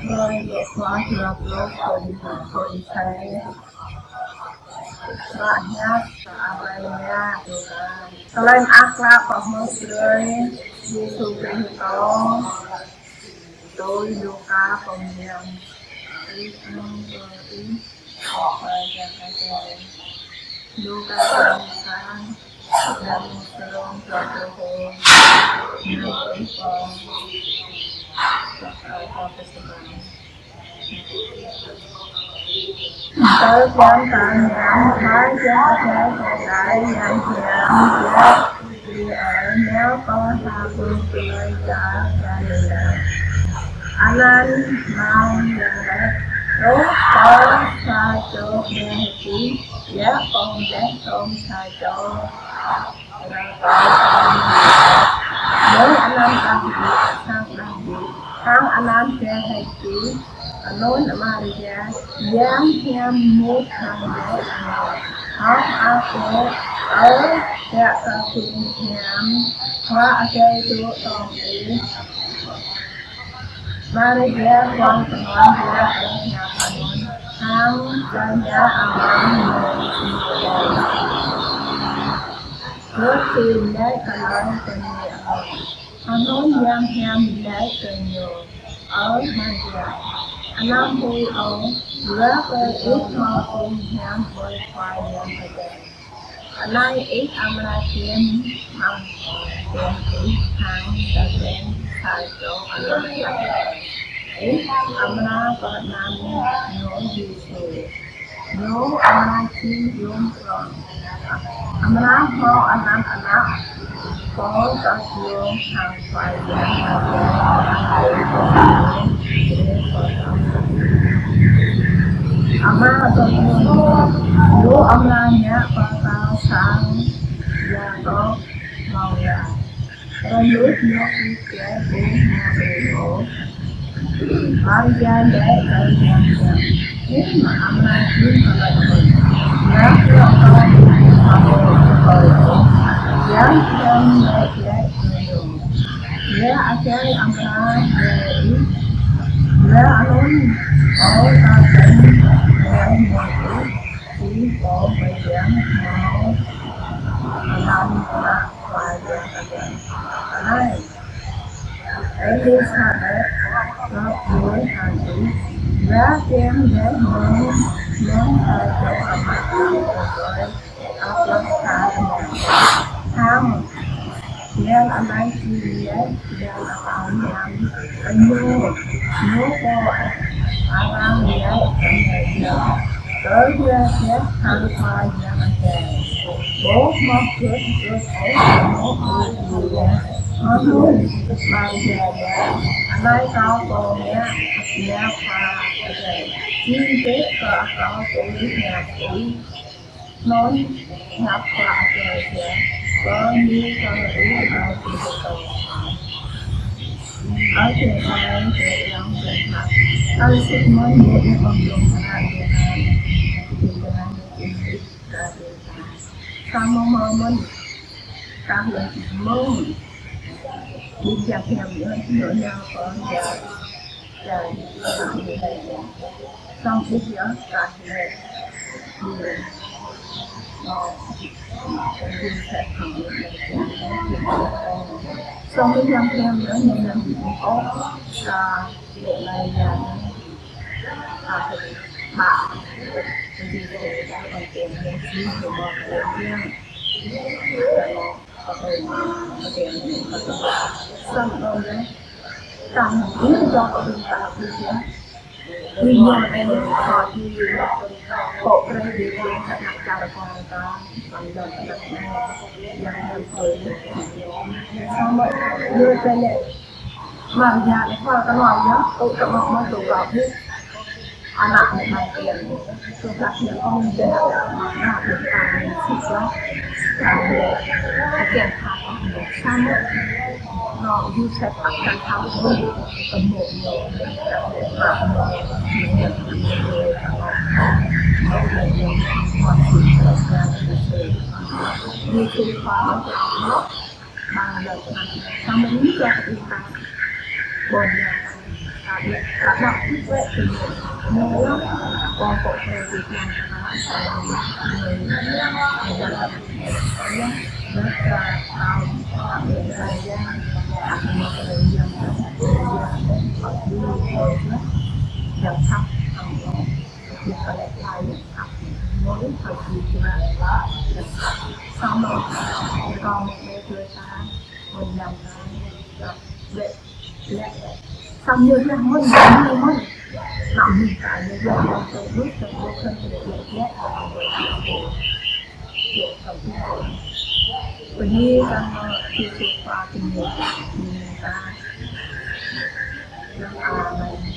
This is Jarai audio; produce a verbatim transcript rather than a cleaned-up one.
Hrơi dua puluh, dua puluh, Khua Yang Khua Yang Khua Yang. Hră hiăp Abraham Luka. Tơlơi mơak klă pơ̆k hmư̆ brơi Yêsu Kristô tui Luka pô mơyang. Ih ang kơ ih, ơ Khua Yang Adai. Luka pô mơyang. Yang sơrong dua puluh, yang ih pơ̆k, pơ̆k, pơ̆k, pơ̆k. Tơ kiăng ta ñam, hai kiăng ta ñam, hai kiăng ta ñam, ya, ya, ya, pơ̆k, pơ̆k, pơ̆k, pơ̆k, ya, ya, ya. Anăn, nao, ya, rơ̆k, pơ̆k, sa čô, ya, hơki, ya, pơ̆k, ya, pơ̆k, sa čô. Anăn Dawid, sang Dawid, hăng anăn Yêhôsaphat, anŭn Maria, Yang Hiam mŭt hăng Dawid. Hăng akŏ, ơ, yak kơ Yang Hiam, Khua Adai dŏ tŏng ih. Maria kuang tơngan yak kơ Yang Hiam anŭn, hăng tơña amăng ñu. Rơ̆k tui laĭ kơ lŏn tơña. Anŭn Yang Hiam laĭ kơ ñu: Ơ Maria, anăm huĭ ôh, yua kơ ih hmâo tŭ hiam ƀơi Khua Yang Adai. Anai ih amra čem amăng pơtơ̆ng ih hăng tơtơ̆ng sa čô ană. Ih amra pơanăn ñu Yêsu. Ñu amra jing yôm prŏng. Amra hmâo anăn ană, pô tơjuang hăng Khua Yang Adai. Amra tơjuang, ñu amra ngă pơtao sang Yakôb hmâo yang. Rơnuč ñu ih kiaŏ ƀu hmâo ôh. Maria laĭ kơ Yang Hiam: Ih mă amra jing tơlơi anŭn. Yua kơ kâo ƀu hmâo tơlơi ôh. Yang Hiam laĭ glaĭ kơ ñu: Yua Adai amra brơi ih, yua anŭn ƀơi tơtơ̆ng Yang Hiam ih, ih pô pơjing hmâo anăn ană Khua Yang Adai. Anai, Êlisabet, gơ̆p mơ̆ng hăng ih, yua kiăng laih mơ̆ng, mơ̆ng hai čô amra ih pơtơi, aplah sa ană. Hăng, yang anai či laih, yang anai yang, ñu, ñu pô arăng laĭ anai yang. Tơlơi hăng Khua Yang Adai. Ƀu hmâo gơ̆t gơ̆t ôh, ƀu hmâo gơ̆t gơ̆t. Anŭn Maria laĭ: Anai kâo pô ngă, ngă Khua Adai. Jing bĕ kơ kâo tui hiăp ih. Anŭn hiăp Khua Adai yơh. Bơni kơ ih, ơ Kristô. Ơ Adai, Adai yang bơngăt. Ơ Simôn, ñu ƀơ̆ng dŏng hơnăl Yôhan. Samơ̆ mơ̆n, tah lĕ mơ̆n. Ƀing Yang Hiam yơh, ñu nao pơ Yang, Yang, Yang. Samơ̆ ƀing yơh, tah lĕ. Samơ̆ Yang Hiam yơh, ñu nao pơ Yang. Tah lĕ Yang. Maria laĭ: Khua kơ anai yơh, tŭ kơ mă mơ̆n tŭ kơ ƀu. Ană anai ƀai kiăng. Tŭ kơ kiăng kơ mă mơ̆n tŭ kơ ƀu. Ană ƀai kiăng sĭt yơh. Kiăng kơ kiăng kơ samơ̆. Anŭn Yôsep ăt kiăng kơ ƀu. Kơ mơ̆ ñu. Yêsu Khua. Samơ̆ ñu kơ ƀu. Ƀôn ñu. Bơni kơ Yêsu Khua Yang. Amen.